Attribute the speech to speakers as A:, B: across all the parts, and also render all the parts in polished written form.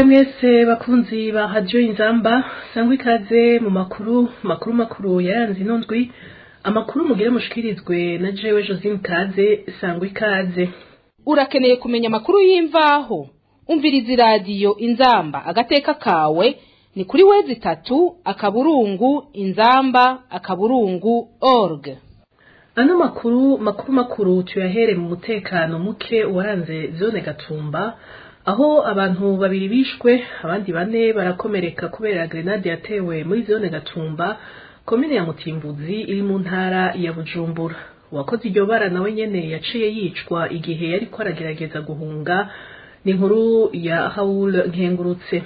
A: Mwiriwe mwese bakunzi ba Radio Inzamba, sangwa ikaze mu makuru makuru makuru yaranze ino ndwi. Amakuru mugire mushikirizwe na jewe Josine Kaze. Sangwa ikaze.
B: Urakeneye kumenya amakuru y'imvaho? Umviriza iradiyo Inzamba agateka kawe ni kuri www.inzamba.org.
A: Ano makuru makuru makuru tuyahere mu mutekano muke waranze zone Gatumba, aho abantu babiri bishwe, abandi bane barakomereka kubera grenade yatewe muri zone Gatumba, komine ya Mutimbuzi iri mu ntara ya Bujumbura. Uwakoze iryo bara nawe nyene yaciye yicwa igihe yariko aragerageza guhunga. Ni inkuru ya Raoul Nkengurutse.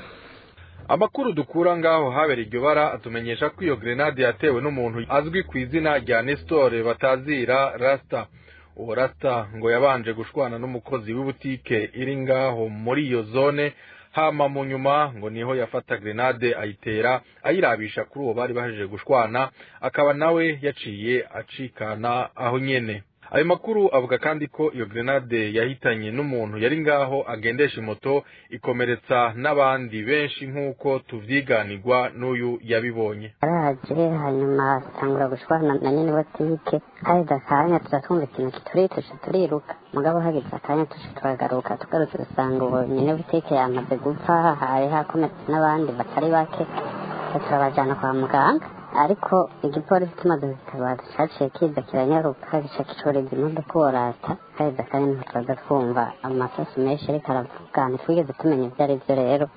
C: Amakuru dukura ngaho habera iryo bara atumenyesha ko iyo grenade yatewe n'umuntu azwi ku izina rya Nestor batazira Rasta. Uwo Rasta ngo yabanje gushwana n'umukozi w'ibutike iri ngaho muri iyo zone, hama mu nyuma ngo niho yafata grenade ayitera ayirabisha kuri uwo bari bahejeje gushwana, akaba nawe yaciye acikana aho nyene. Ayo makuru avuga kandi ko iyo grenade yahitanye n'umuntu yari ngaho agendesha imoto, ikomeretsa n'abandi benshi nk'uko tuvyiganirwa n'uyu yabibonye.
D: Araje hanyuma atangura gushwana na nyene botike, haheze akanya tuza twumva ikintu kiturica, turiruka, mugabo hageze akanya tuca turagaruka. Tugarutse dusanga uwo nyene botike yamaze gupfa, hari hakomeretse n'abandi batari bake, turabajana kwa muganga. Ariko igipolisi tumaze gutabaza caciye kiza kiranyaruka, gica gicoreza imodoka uwo Rasta. Haheze akanya niho twaza twumva amasasu menshi ariko aravuga, ntitwigeze tumenya ivyo ari vyo rero.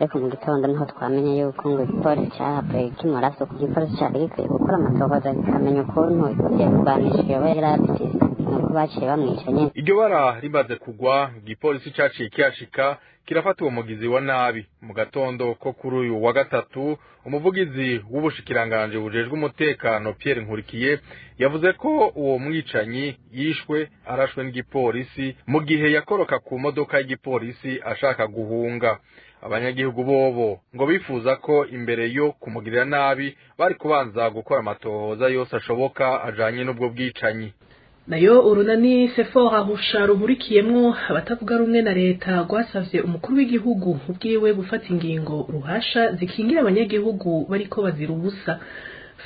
D: Ariko mu gitondo niho twamenye yuko ngo igipolisi cahavuye kimurasa. Igipolisi cari gikwiye gukora amatohoza kikamenya ukuntu irwanisho yoba yari afise, nuko baciye bamwica nyene.
C: Iryo bara rimaze kugwa, igipolisi caciye kihashika kirafata uwo mugizi wa nabi. Mu gatondo ko kuri uyu wa gatatu, umuvugizi w'ubushikiranganje bujejwe umutekano Pierre Nkurikiye yavuze ko uwo mwicanyi yishwe arashwe n'igipolisi mu gihe yakoroka ku modoka y'igipolisi ashaka guhunga. Abanyagihugu bobo ngo bifuza ko imbere yo kumugirira nabi bari kubanza gukora amatohoza yose ashoboka ajanye n'ubwo bwicanyi.
A: Nayo urunani Sephora Husha ruhurikiyemwo abatavuga rumwe na leta rwasavye umukuru w'igihugu ubwiwe gufata ingingo ruhasha zikingira abanyagihugu bariko bazira ubusa.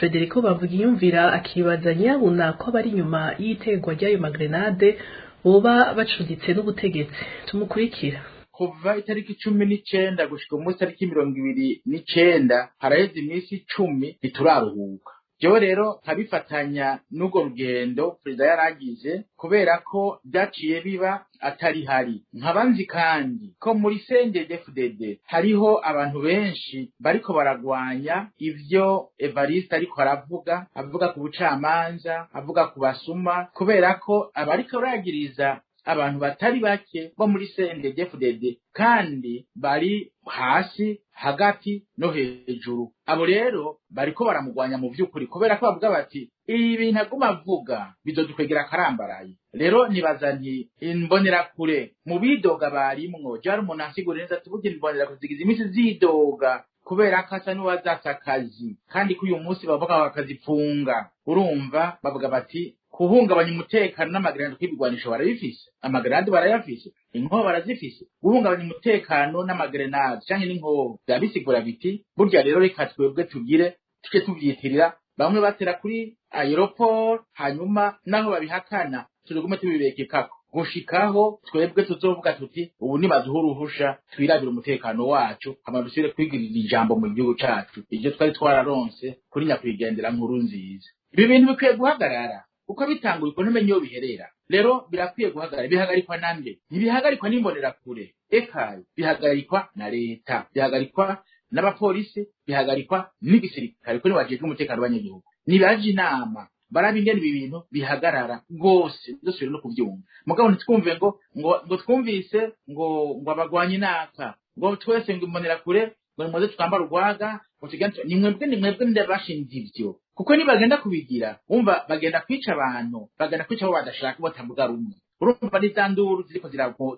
A: Federico Bavugiyumvira akibaza nyabuna ko abari inyuma y'itegwa ry'ayo magrenade boba bacuditse n'ubutegetsi. Tumukurikira.
E: Kuva itariki 19 gushika umunsi tariki 29, haraheze iminsi 10 ntituraruhuka. Jewe rero nkabifatanya n'urwo rugendo perezida yaragize, kubera ko byaciye biba atari hari. Nkaba nzi kandi ko muri CNDD-FDD hariho abantu benshi bariko baragwanya ivyo Evariste ariko aravuga, avuga ku bucamanza, avuga ku basuma, kubera ko abariko baragiriza abantu batari bake bo muri CNDD-FDD kandi bari hasi, hagati no hejuru. Abo rero bariko baramugwanya mu vy'ukuri, kubera ko bavuga bati ibi bintu aguma avuga bizodukwegera akarambaraye. Rero nibaza nti imbonerakure mu bidoga barimwo, jari umuntu asigura neza tuvuge imbonerakure zigize iminsi zidoga kubera ko asa n'uwazatse akazi, kandi ko uyu munsi bavuga bakazipfunga. Urumva bavuga bati kuhungabanya umutekano n'amagrenade, kw'ibigwanisho barabifise, amagrenade barayafise, inkoho barazifise, guhungabanya umutekano n'amagrenade canke n'inkoho vyaba bisigura biti burya rero reka twebwe tugire tuce tuvyitirira bamwe batera kuri aéroport, hanyuma naho babihakana tugume tubibekekako gushikaho twebwe tuzovuga tuti ubu nibaduha uruhusha twirabira umutekano wacu, hama dusubire kwigirira ijambo mu gihugu cacu, iryo twari twararonse kuri nyakwigendera Nkuru Nziza. Ibi bintu bikwiye guhagarara, kuko bitanguye ukuntu umenye iyo biherera. Rero birakwiye guhagarara. Bihagarikwa nande? Ntibihagarikwa n'imbonerakure, ekaye bihagarikwa na leta, bihagarikwa n'abapolisi, bihagarikwa n'igisirikare, kuko nibajejwe umutekano w'abanyagihugu. Nibaje inama baraba ingene ibi bintu bihagarara rwose, dusubire no kuvyumva. Mugabo ntitwumve ngo twumvise ngo abagwanyi naka, ngo twese ngo imbonerakure ngo nimuze twambare urwaga, ngo tugende. Ni mwebwe ndabashinze ivyo, kuko nibagenda kubigira wumva bagenda kwica abantu, bagenda kwica abo badashaka, batavuga rumwe. Urumva n'izanduru ziriko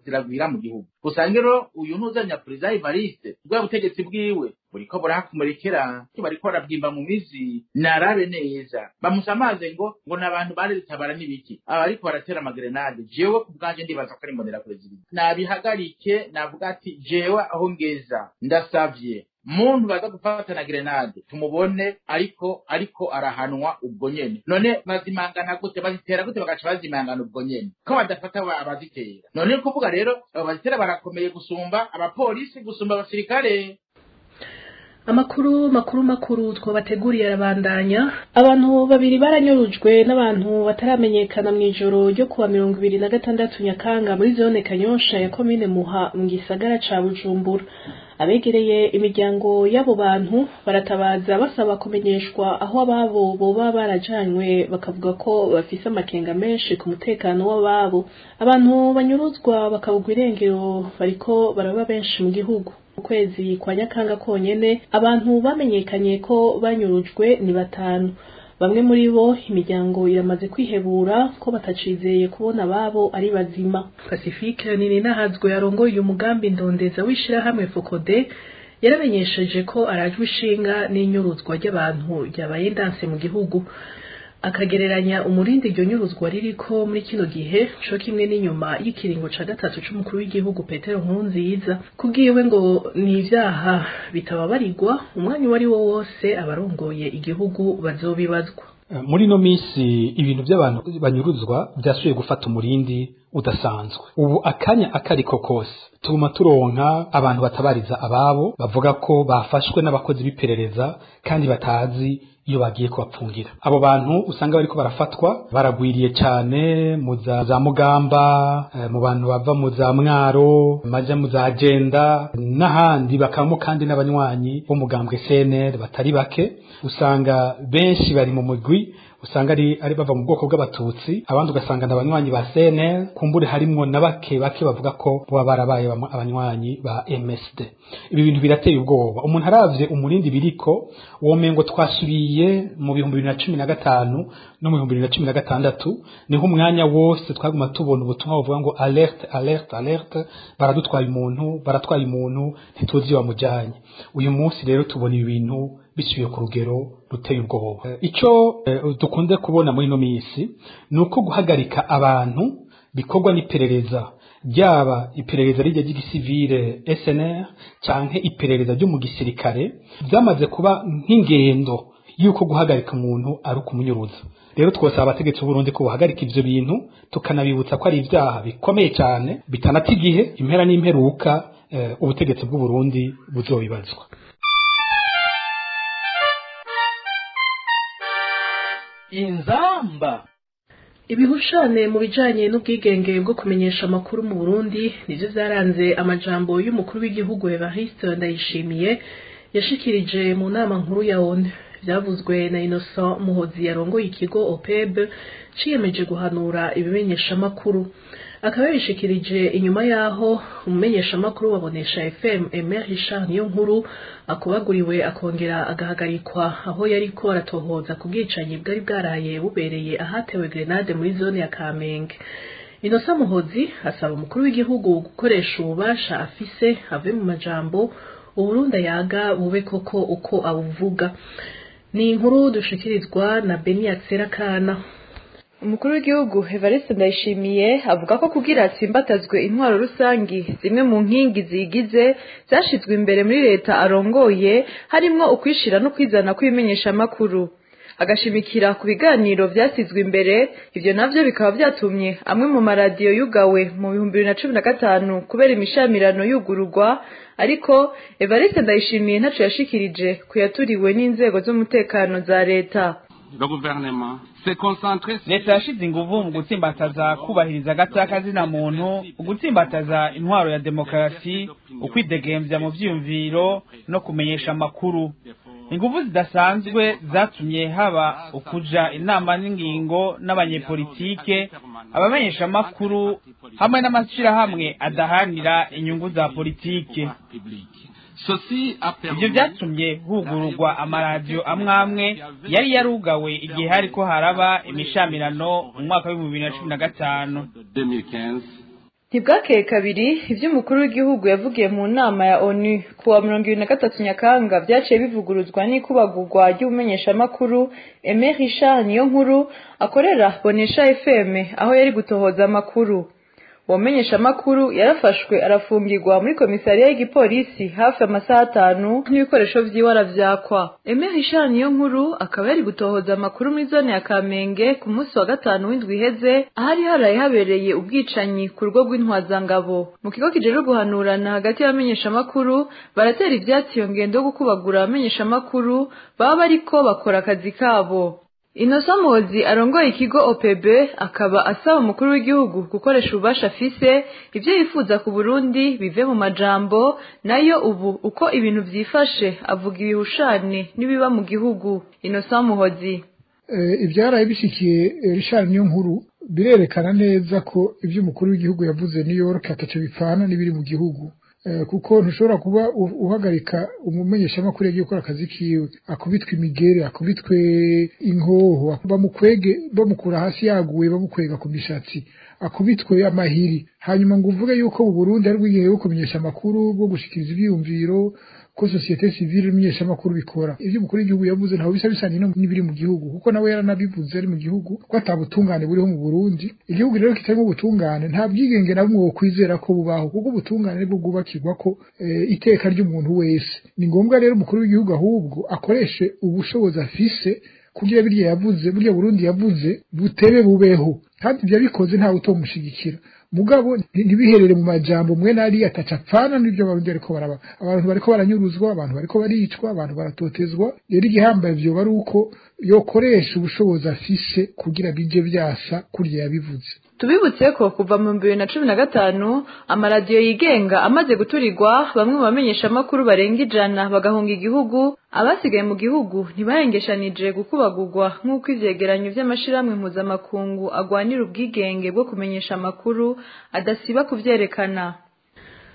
E: ziragwira mu gihugu. Gusa rero uyu ntuzanya Perezida Evariste, bwa butegetsi bwiwe buriko burahakumurikira, bariko barabwimba mu mizi, narabe neza bamusamaze ngo n'abantu baritabara n'ibiki, aba ariko baratera amagrenade. Jewe ku bwanje ndibaza ko ari imbonera kure zibiri, nabihagarike. Navuga ati jewe aho ngeza ndasavye muntu baza gufata na grenade tumubone, ariko arahanwa ubwo nyene. None bazimangana gute? Bazitera gute bagaca bazimangana ubwo nyene ko badafata abazitera? None kuvuga rero abo bazitera barakomeye gusumba abapolisi, gusumba abasirikare.
A: Amakuru makuru makuru twabateguriye arabandanya. Abantu babiri baranyurujwe n'abantu bataramenyekana mu ijoro ryo kuwa 26 Nyakanga muri zone Kanyosha ya komine Muha mu gisagara ca Bujumbura. Abegereye imiryango y'abo bantu baratabaza basaba kumenyeshwa aho ababo boba barajanywe, bakavuga ko bafise amakenga menshi ku mutekano w'ababo. Abantu banyuruzwa bakabugwa irengero bariko baraba benshi mu gihugu. Ukwezi kwa Nyakanga konyene abantu bamenyekanye ko banyurujwe ni 5. Bamwe muri bo imiryango iramaze kwihebura ko batacizeye kubona ababo ari bazima. Pacifique Nininahazwe yarongoye uyu mugambi ndondeza w'ishirahamwe Fokode yaramenyesheje ko arajwe ishinga n'inyuruzwa ry'abantu ryabaye ndanse mu gihugu, akagereranya umurindi iryo nyuruzwa ririko muri kino gihe co kimwe n'inyuma y'ikiringo ca gatatu c'umukuru w'igihugu Petero Nkurunziza. Kubwiwe ngo ni ivyaha bitababarirwa, umwanya uwo ari wo wose abarongoye igihugu bazobibazwa.
F: Muri no minsi ibintu by'abantu banyuruzwa byasubiye gufata umurindi udasanzwe. Ubu akanya akariko kose tuguma turonka abantu batabariza ababo bavuga ko bafashwe n'abakozi b'iperereza kandi batazi iyo bagiye kubapfungira. Abo bantu usanga bariko barafatwa baragwiriye cyane mu za Mugamba, mu bantu bava mu za Mwaro, maja mu za Agenda n'ahandi, bakabamo kandi n'abanywanyi bo mugambwe CNL batari bake. Usanga benshi bari mu mugwi, usanga ari bava mu bwoko bw'abatutsi, abandi ugasanga n'abanywanyi ba CNL, kumbure harimwo na bake bake bavuga ko baba barabaye abanywanyi ba MSD. Ibi bintu birateye ubwoba. Umuntu aravye umurindi biriko womengo twasubiye mu 2015 no mu 2016, niho umwanya wose twaguma tubona ubutumwa buvuga ngo alerte alerte alerte, baradutwaye umuntu, baratwaye umuntu, ntituzi bamujanye. Uyu munsi rero tubona ibintu bisubiye ku rugero ruteye ubwoba. Ico dukunze kubona muri no minsi nuko guhagarika abantu bikorwa n'iperereza, ryaba iperereza rijya ry'igisivile SNR canke iperereza ryo mu gisirikare, byamaze kuba nk'ingendo yuko guhagarika umuntu ari ukumunyuruza. Rero twosaba abategetsi b'Uburundi ko bahagarika ivyo bintu, tukanabibutsa ko ari ivyaha bikomeye cyane bitanata igihe, impera n'imperuka ubutegetsi bw'Uburundi buzobibazwa.
G: Inzamba.
A: Ibihushane mu bijanye n'ubwigenge bwo kumenyesha amakuru mu Burundi nivyo vyaranze amajambo y'umukuru w'igihugu Evariste Ndayishimiye yashikirije mu nama nkuru ya ONU. Vyavuzwe na Innocent Muhozi yarongoye ikigo OPEB ciyemeje guhanura ibimenyesha makuru, akaba yabishikirije inyuma yaho umumenyesha makuru wabonesha FM Emer Richard Niyonkuru akubaguriwe akongera agahagarikwa aho yariko aratohoza ku bwicanyi bwari bwaraye bubereye ahatewe grenade muri zone ya Kamenge. Innocent Muhozi asaba umukuru w'igihugu gukoresha ububasha afise ave mu majambo, Uburundi yaga bube koko uko abuvuga. Ni inkuru dushikirizwa na Beni Akserakana.
H: Umukuru w'igihugu Evariste Ndayishimiye avuga ko kugira atsimbatazwe intwaro rusangi zimwe mu nkingi zigize zashizwe imbere muri leta arongoye, harimwo ukwishira no kwizana kw'ibimenyesha makuru, agashimikira ku biganiro vyasizwe imbere. Ivyo navyo bikaba vyatumye amwe mu maradiyo yugawe mu 2015 kubera imishamirano yugururwa, ariko Evariste Ndayishimiye ntaco yashikirije kuyaturiwe n'inzego z'umutekano za leta.
I: Leta yashize inguvu mu gutsimbataza kubahiriza agateka kazina muntu, ugutsimbataza intwaro ya demokarasi, ukwidegemvya mu vyiyumviro no kumenyesha amakuru. Inguvu zidasanzwe zatumye haba ukuja inama n'ingingo n'abanyepolitike, abamenyesha amakuru hamwe n'amashirahamwe adahanira inyungu za politike. Ibyo byatumye hugururwa amaradiyo amwe amwe yari yarugawe igihe hariko haraba imishamirano mu mwaka w'2015.
H: Ntibwakeye kabiri ibyo umukuru w'igihugu yavugiye mu nama ya ONU kuwa 23 Nyakanga byaciye bivuguruzwa n'ikubagurwa ry'ubumenyeshamakuru Aimé Richard Niyonkuru akorera Bonesha FM aho yari gutohoza amakuru. Uwo menyeshamakuru yarafashwe arafungirwa muri komisariya y'igipolisi hafi amasaha 5 n'ibikoresho vyiwe aravyakwa. Aimé Richard Niyonkuru akaba yari gutohoza amakuru muri zone ya Kamenge ku munsi wa 5 w'indwi iheze ahari haraye habereye ubwicanyi ku rugo rw'intwazangabo. Mu kigo kijejwe guhanurana hagati y'abamenyeshamakuru baratera ivyatsi iyo ngendo yo gukubagura abamenyeshamakuru baba bariko bakora akazi kabo. Innocent Muhozi arongoye ikigo OPB akaba asaba umukuru w'igihugu gukoresha ububasha afise ivyo yifuza ku Burundi bive mu majambo, nayo ubu uko ibintu vyifashe avuga ibihushane n'ibiba mu gihugu. Innocent Muhozi:
G: Ivyaraye bishikiye Richard Niyonkuru birerekana neza ko ivyo umukuru w'igihugu yavuze New York ataco bipfana n'ibiri mu gihugu, kuko ntushobora kuba uhagarika umumenyeshamakuru yagiye gukora akazi kiwe akubitwe imigere, akubitwe inkoho, bamukwege bamukura hasi yaguye, bamukwega ku mishatsi, akubitwe amahiri, hanyuma ngo uvuge yuko mu Burundi ari bw'igihe bwo kumenyesha amakuru, bwo gushikiriza ivyiyumviro, ko société civile imenyeshamakuru bikora. Ivyo umukuru w'igihugu yavuze ntaho bisa bisanye n'ibiri mu gihugu, kuko nawe yaranabivuze ari mu gihugu ko atabutungane buriho mu Burundi. Igihugu rero kitarimo ubutungane nta bwigenge na bumwe wokwizera ko bubaho, kuko ubutungane nibwo bwubakirwa ko iteka ry'umuntu wese. Ni ngombwa rero umukuru w'igihugu ahubwo akoreshe ubushobozi afise kugira birya yavuze, burya Burundi yavuze butebe bubeho, kandi ibyo abikoze ntawe utomushigikira. Mugabo ntibiherere mu majambo mwe nari atacapfana n'ibyo abarundi bariko baraba. Abantu bariko baranyuruzwa, abantu bariko baricwa, abantu baratotezwa. Rero igihambaye vyoba ari uko yokoresha ubushobozi afise kugira bije vyasa kurya yabivuze.
H: Tubibutse ko kuva mu 2015 amaradiyo yigenga amaze guturirwa, bamwe mu bamenyeshamakuru barenga 100 bagahunga igihugu, abasigaye mu gihugu ntibahengeshanije gukubagurwa nk'uko ivyegeranyo vy'amashirahamwe mpuzamakungu agwanira ubwigenge bwo kumenyesha amakuru adasiba kuvyerekana.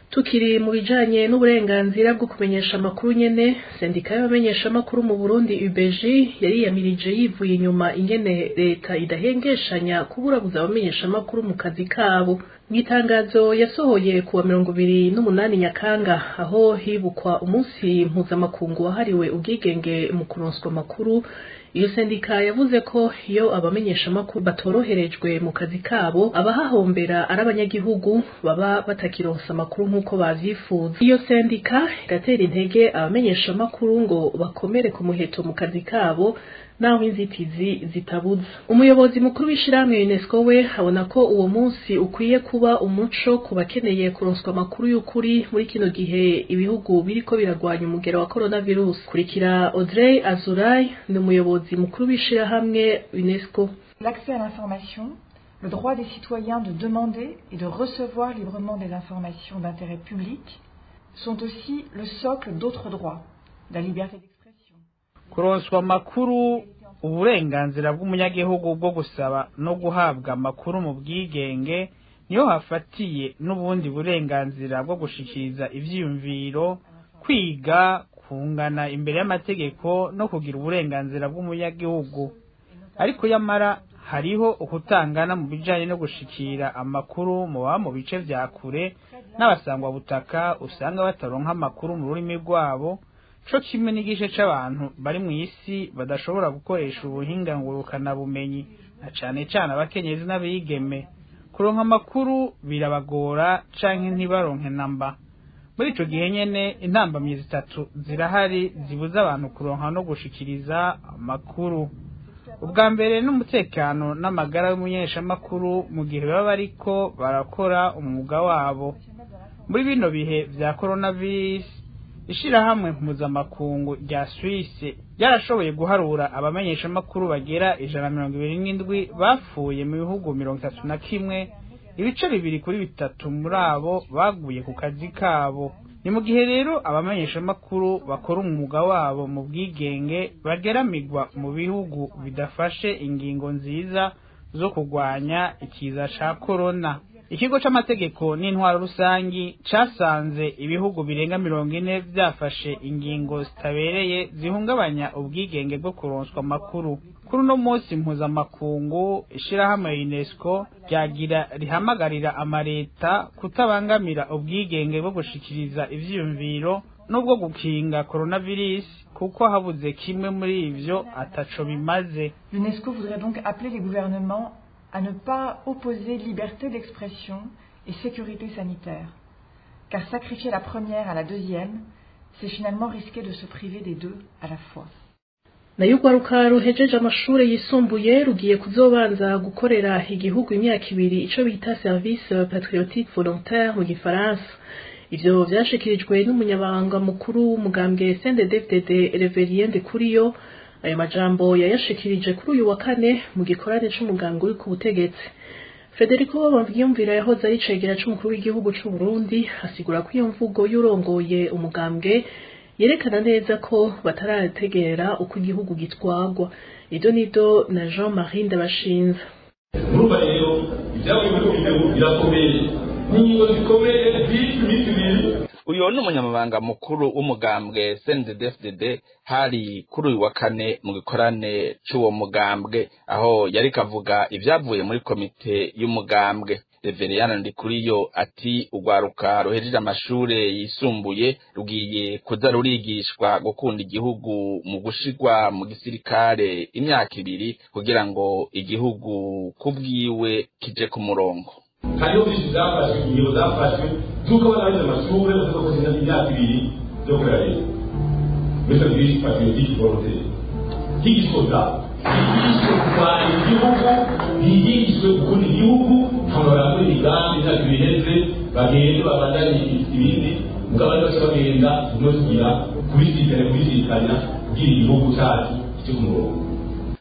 A: Tukiri mu bijanye n'uburenganzira bwo kumenyesha amakuru nyene, sendika y'abamenyesha amakuru mu Burundi UBG yariyamirije yivuye inyuma ingene leta idahengeshanya kuburabuza abamenyesha amakuru mu kazi kabo. Mw'itangazo yasohoye kuwa 28 Nyakanga aho hibukwa umunsi mpuzamakungu wahariwe ubwigenge mu kuronswa amakuru, iyo sendika yavuze ko iyo abamenyesha amakuru batoroherejwe mu kazi kabo abahahombera ari abanyagihugu baba batakironsa amakuru nk'uko bavyifuza. Iyo sendika iratera intege abamenyesha amakuru ngo bakomere ku muheto mu kazi kabo naho inzitizi zitabuza. Umuyobozi mukuru w'ishirahamwe UNESCO we abona ko uwo munsi ukwiye kuba umuco ku bakeneye kuronswa amakuru y'ukuri muri kino gihe ibihugu biriko biragwanya umugera wa coronavirus. Kurikira Audrey Azoulay ni umuyobozi mukuru w'ishirahamwe UNESCO.
J: L'accès à l'information, le droit des citoyens de demander et de recevoir librement des informations d'intérêt public sont aussi le socle d'autres droits, la liberté d'expression.
I: Kuronswa amakuru, uburenganzira bw'umunyagihugu bwo gusaba no guhabwa amakuru mu bwigenge niyo hafatiye n'ubundi burenganzira bwo gushikiriza ivyiyumviro, kwiga, kungana imbere y'amategeko no kugira uburenganzira bw'umunyagihugu. Ariko yamara hariho ukutangana mu bijanye no gushikira amakuru mu baba mu bice vya kure n'abasangwa butaka usanga bataronka amakuru mu rurimi rwabo, co kimwe n'igice c'abantu bari mw'isi badashobora gukoresha ubuhinga ngurukana bumenyi, na cane cane abakenyezi n'abigeme. Kuronka amakuru birabagora canke ntibaronke namba. Muri ico gihe nyene intambamyi zitatu zirahari zibuza abantu kuronka no gushikiriza amakuru. Ubwa mbere n'umutekano n'amagara y'umunyeshamakuru mu gihe baba bariko barakora umwuga wabo. Muri bino bihe vya coronavirus, ishirahamwe mpuzamakungu rya Suisse ryarashoboye guharura abamenyeshamakuru bagera 127 bapfuye mu bihugu 31, ibice 2 kuri 3 muri abo baguye ku kazi kabo. Ni mu gihe rero abamenyeshamakuru bakora umwuga wabo mu bwigenge bageramigwa mu bihugu bidafashe ingingo nziza zo kugwanya ikiza ca corona. Ikigo c'amategeko n'intwaro rusangi casanze ibihugu birenga 40 vyafashe ingingo zitabereye zihungabanya ubwigenge bwo kuronswa amakuru. Kuri uno munsi mpuzamakungu, ishirahamwe UNESCO ryagira rihamagarira amareta kutabangamira ubwigenge bwo gushikiriza ivyiyumviro nubwo gukinga coronavirus, kuko habuze kimwe muri ivyo ataco bimaze.
J: L'UNESCO voudrait donc appeler les gouvernements à ne pas opposer liberté d'expression et sécurité sanitaire, car sacrifier la première à la deuxième, c'est finalement risquer de se priver des deux à la fois.
A: Nayo urwaruka ruhejeje amashure yisumbuye rugiye kuzobanza gukorera igihugu imyaka 2, ico bita service patriotique volontaire mu gifaransa. Ivyo vyashikirijwe n'umunyabanga mukuru w'umugambwe CNDD-FDD Reverien Ndikuriyo. Ayo majambo yayashikirije kuri uyu wa kane mu gikorane c'umugambwe uri ku butegetsi. Federico Bamviyumvira yahoze ari cegera c'umukuru w'igihugu c'u Burundi asigura ko iyo mvugo y'urongoye umugambwe yerekana neza ko batarategera uko igihugu gitwagwa. Ibyo nibyo na Jean Marie Ndabashinze.
K: Urumva rero ibyavuye muri komite birakomeye, n'ingingo zikomeye z'iyi minsi 2.
L: Uyu ni umunyamabanga mukuru w'umugambwe CNDD-FDD, hari kuri uyu wa kane mu gikorane c'uwo mugambwe, aho yari kavuga ibyavuye muri komite y'umugambwe. Reveriyana Ndikuriyo ati urwaruka ruhejeje amashure yisumbuye rugiye kuza rurigishwa gukunda igihugu mu gushigwa mu gisirikare imyaka 2, kugira ngo igihugu kubwiwe kije ku murongo.
K: Hariho byinshi byafashwe, ingingo zafashwe z'uko abana bahejeje amashure bazoza kuzinda imyaka 2 yo gukorera leta muri service patriotique volontaire. Higisoza bigishwe kurwanya igihugu, bigishwe gukunda igihugu, hama barakora imigambi imyaka 2 iheze bagende babandanye ibindi, mugabo abandi baca bagenda no tugira kubisikanya kubisikanya kugira igihugu cacu kije ku murongo.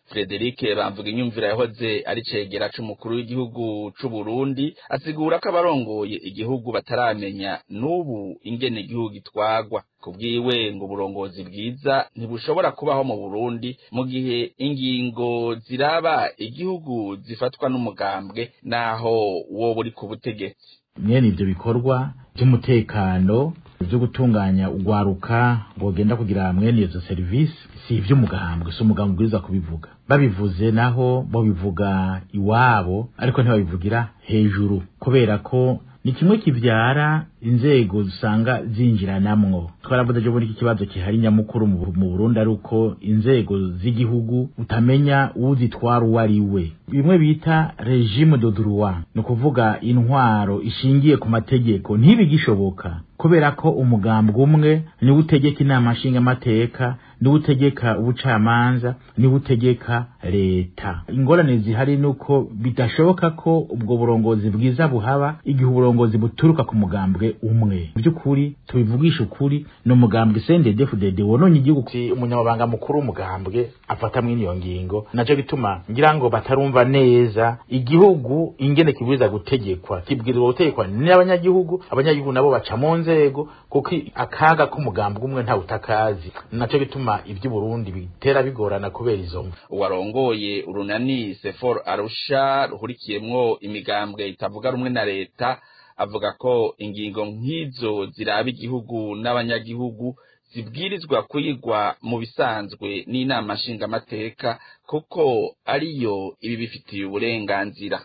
L: Frederic Bamvuga inyumvira yahoze ari cegera c'umukuru w'igihugu c'u Burundi asigura ko abarongoye igihugu bataramenya n'ubu ingene igihugu gitwagwa. Kubwiwe ngo uburongozi bwiza ntibushobora kubaho mu Burundi mu gihe ingingo ziraba igihugu zifatwa n'umugambwe naho wowe uri ku butegetsi.
E: Mwene ivyo bikorwa by'umutekano byo gutunganya ugwaruka ngogenda kugira mwene izo service si ivy'umugambwe, si umugambwe ubwiza kubivuga. Babivuze naho bo bivuga iwabo, ariko ntibabivugira hejuru, kubera ko ni kimwe kivyara inzego usanga zinjiranamwo. Twaravuze jo muri iki kibazo kihari nyamukuru mu Burundi ari uko inzego z'igihugu utamenya uzitwara uwo ari we, bimwe bita regime de droit, ni ukuvuga intwaro ishingiye ku mategeko ntibigishoboka, kubera ko umugambwe umwe niwe utegeka inama nshingamateka, niwe utegeka ubucamanza, niwe utegeka leta. Ingorane zihari nuko bidashoboka ko ubwo burongozi bwiza buhaba igihe uburongozi buturuka ku mugambwe umwe. By'ukuri tubivugisha ukuri, ni umugambwe CNDD-FDD wononye igihugu. Umunyamabanga mukuru w'umugambwe afata mwene iyo ngingo, naco gituma ngira ngo batarumva neza igihugu ingene kibwirizwa gutegekwa. Kibwirizwa gutegekwa n'abanyagihugu, abanyagihugu nabo baca mu nzego, kuko akaga k'umugambwe umwe nta utakazi. Naco gituma iby'u Burundi bitera bigorana kubera izo mvu.
L: Uwarongoye urunani Sefor Arusha ruhurikiyemwo imigambwe itavuga rumwe na leta avuga ko ingingo nk'izo ziraba igihugu n'abanyagihugu zibwirizwa kuyigwa mu bisanzwe n'inama nshingamateka, kuko ariyo ibi bifitiye uburenganzira.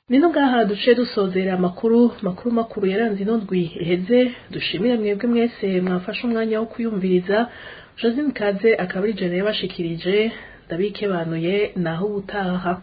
A: Nino ngaha duce dusozera amakuru makuru yaranze ino ndwi iheze. Dushimire mwebwe mwese mwafashe umwanya wo kuyumviriza. Josine Kaze akaba ari jene yabashikirije, ndabikebanuye naho ubutaha.